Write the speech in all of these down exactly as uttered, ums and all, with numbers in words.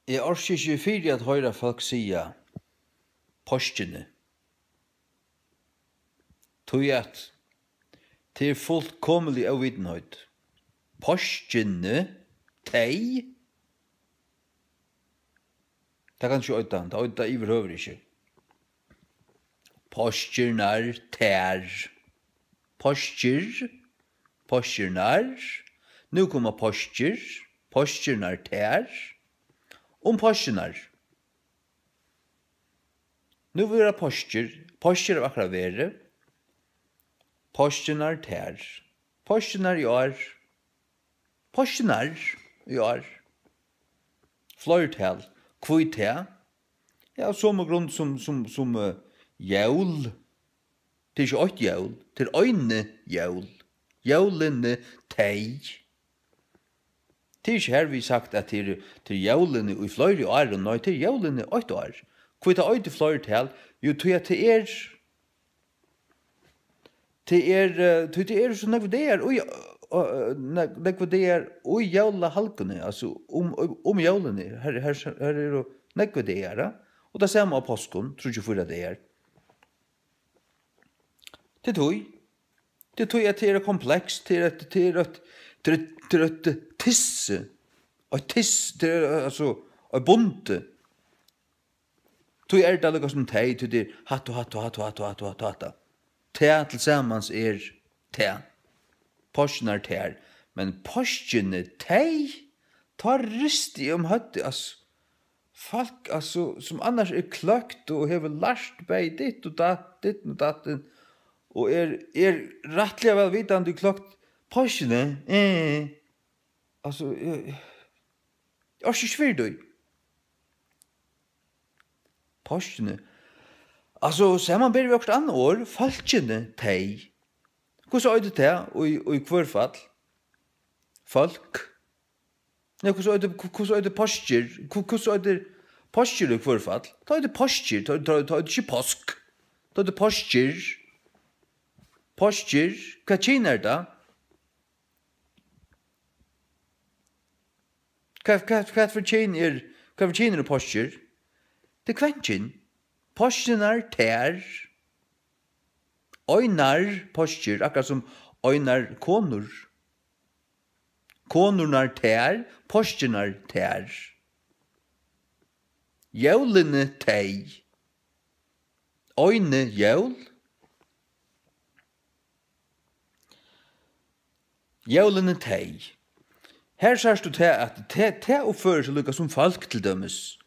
Eg orki ikki fyri at hoyra fólk siga páskini, tí at tað er fullkomiliga óvitinheit. Páskini, tey, tað kann ikki eita, tað eita yvirhøvur ikki. Páskirnar, tær. Páskir, páskirnar. Nú koma páskir, páskirnar, tær. Um páskirnar. Nú verða páskir, páskir av akkurát verið. Páskirnar, tær. Páskirnar í ár. Páskirnar í ár. Fleirtal. Hví tað? Ja, av somu grund sum, sum, sum, eh, jól. Tað er ikki eitt jól, tað er eini jól. Jólini, tey. Tað er ikki hervið sagt, at tað er, tað er jólini í fleiri ár, nei, tað er jólini eitt ár. Hví tað eitur fleirtal? Jú, tí at tað er, tað er, eh, tí tað eru so nógvir dagar í, eh, nógv-, nógvir dagar í jólahalguni, altso um, um, um jólini. Her, her, her eru nógvir dagar, ja? Og tað sama á páskum, tríggjar, fýra dagar. Tað er tí. Tað er tí, at tað er eitt kompleks, tað er eitt, tað er eitt, tað er, tað er eitt tyssi. Eitt tyssi, tað er, altso, eitt bundi. Tí er tað líka sum tey, tí tað er hatt og hatt og hatt og hatt og hatt og hatt og hatt. Tað tilsamans er tað. Páskirnar tær. Men páskini tey, tá risti eg um høvdið, altso. Fólk, altso, sum annars er kløkt og hevur lært bæði ditt og datt, ditt og datt, og er, er rættiliga væl vitandi og kløkt, páskirnar, eh, altso, eg, eg orki ikki fyri tí. Páskirnar. Altso, samanber við okkurt annað orð, fólkini, tey. Hvussu eitur tað í, í hvør fall? Fólk. Nei, hvussu eitur, hvu-, hvussu eitur páskir? Hvu-, hvussu eitur páskir í hvør fall? Tað eitur páskir, tað, tað, tað eitur ikki pásk. Tað eitur páskir. Páskir, hvat kyn er tað? Hvat, hvat, hvat fyri kyn er, hvat fyri kyn eru páskir? Tað er kvenkyn. Páskirnar tær. Einar páskir, akkurát sum einar konur. Konurnar tær, páskirnar tær. Jólini tey. Eini jól. Jólini tey. Her sært tú tað, at tað, tað uppførir seg líka sum fólk, til dømis.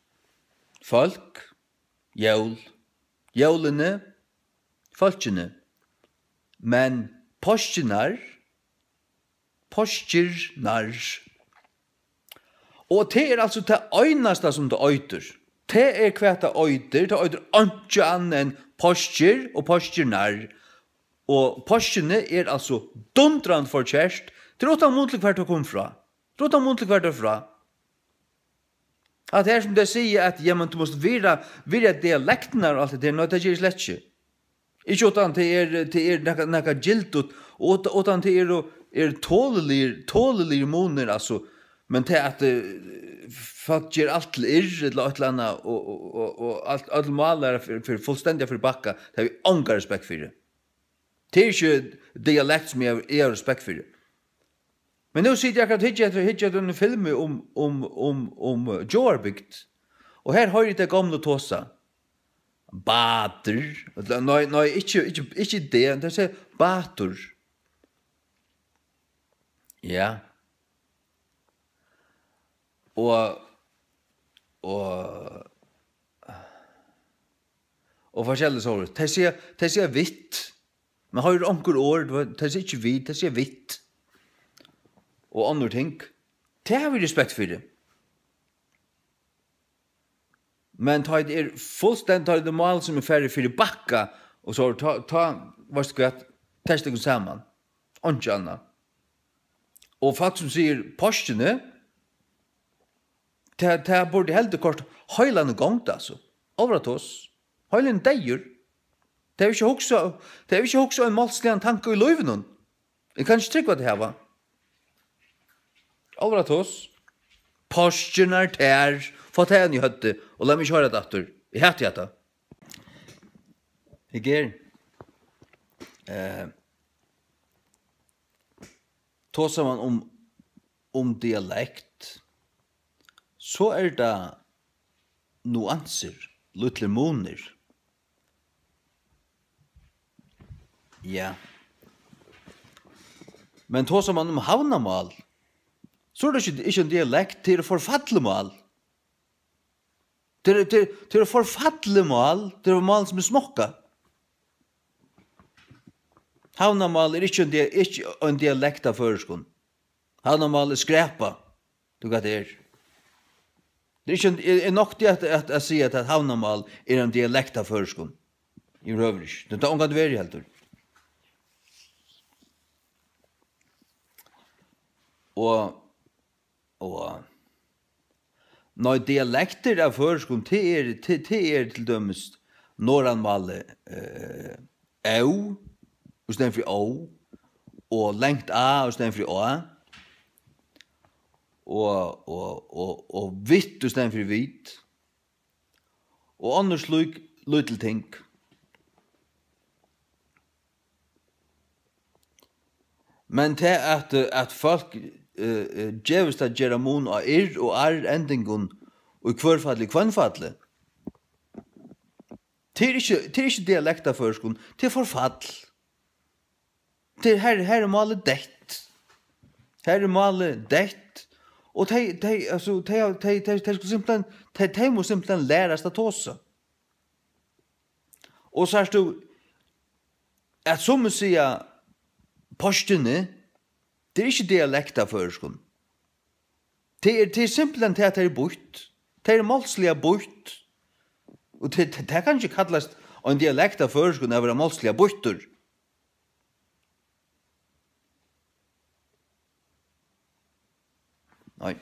Fólk, jól. Jólini, fólkini. Men páskirnar, páskirnar. Og tað er altso tað einasta, sum tað eitur. Tað er, hvat tað eitur. Tað eitur einki annað enn páskir og páskirnar. Og páskirnar er altso dundrandi forkert. Tað er uttan mun til, hvar tað kom frá. Tað er uttan mun til, hvar tað er frá. At her sum tey siga, at, ja, men tú mást virða, virða dialektirnar og alt tað har, nei, tað geri eg slett ikki. Ikki uttan tað er, tað er nakað, nakað gildigt, og ut-, uttan tað er, er toliligir, toliligir munir, altso, men tað at, eh, fólk ger alt til irr, ella eitt ella annað, og, og, og, og alt, øll mál eru fyri, fyri fullstendiga fyri bakka, tað havi eg onga respekt fyri. Tað er ikki dialekt sum eg havi, eg havi respekt fyri. Men nú siti eg akkurát og hyggi eftir, hyggi eftir einum filmi um, um, um, um, eh, Gjáarbygd. Og her hoyri eg tey gomlu tosa. Bátur. Nei, nei, ikki, ikki, ikki tað, tey siga bátur. Ja. Og, og, og forskelligt sovorðið. Tey siga, tey siga vitt. Man hoyrir onkur orð, tú veit, tey siga ikki við, tey siga vitt. Og onnur ting. Tað havi eg respekt fyri. Men tá tað er fullstend-, tá tað er mál sum er farið fyri bakka, og so tá, tá, veitst tú hvat, tey steðga saman. Einki annað. Og fólk sum sigur páskirnar, tað, tað burdi heldur koyrt heilan í gongd, altso. Álvaratos. Heilin deyður. Tey hava ikki hugsað, tey hava ikki hugsað ein málsligan tanka í lívinum. Eg kann ikki trúgva, at tey hava. Álvaratos. Páskirnar tær, fá tær hann í høvdið, og lat meg ikki hoyra tað aftur. Eg hati hatta. Hygg her. Eh, tosar man um, um dialekt, so er tað nuansir, lítlir munir. Ja. Men tosar man um havnarmál, so er tað ikki, ikki ein dialekt, tað er forfallið mál. Tað er, tað er, tað er forfallið mál, tað er mál sum er smokkað. Havnarmál er ikki ein dia-, ikki ein dialekt av føroyskum. Havnarmál er skrapa. Tú, hvat tað er. Tað er ikki ein, er, er nokk tað at, at, at siga, at havnarmál er ein dialekt av føroyskum. Yvirhøvur ikki. Tað er ongantíð verið heldur. Og, og, nei, dialektir av føroyskum, tað er, tað, tað er til dømis norðanmálið, eh, ó í staðin fyri ó, og langt a í staðin fyri á, og, og, og, og vitt í staðin fyri vit, og onnur slík lítil ting. Men tað at, at fólk, eh, eh, gevist at gera mun á r-endingum í hvørfalli, hvønnfalli, tað er ikki, tað er ikki dialekt av føroyskum, tað er forfall. Tað er, her, her er málið deytt. Her er málið deytt. Og tey, tey, altso, tey, tey, tey, tey skulu simpelthen, tey, tey mugu simpelthen lærast at tosa. Og sært tú, at summi siga páskirnar, tað er ikki dialekt av føroyskum. Tað er, tað er simpelthen tað, at tað er býtt. Tað er málsliga býtt. Og tað, tað, tað kann ikki kallast ein dialekt av føroyskum at vera málsliga býttur. Nei.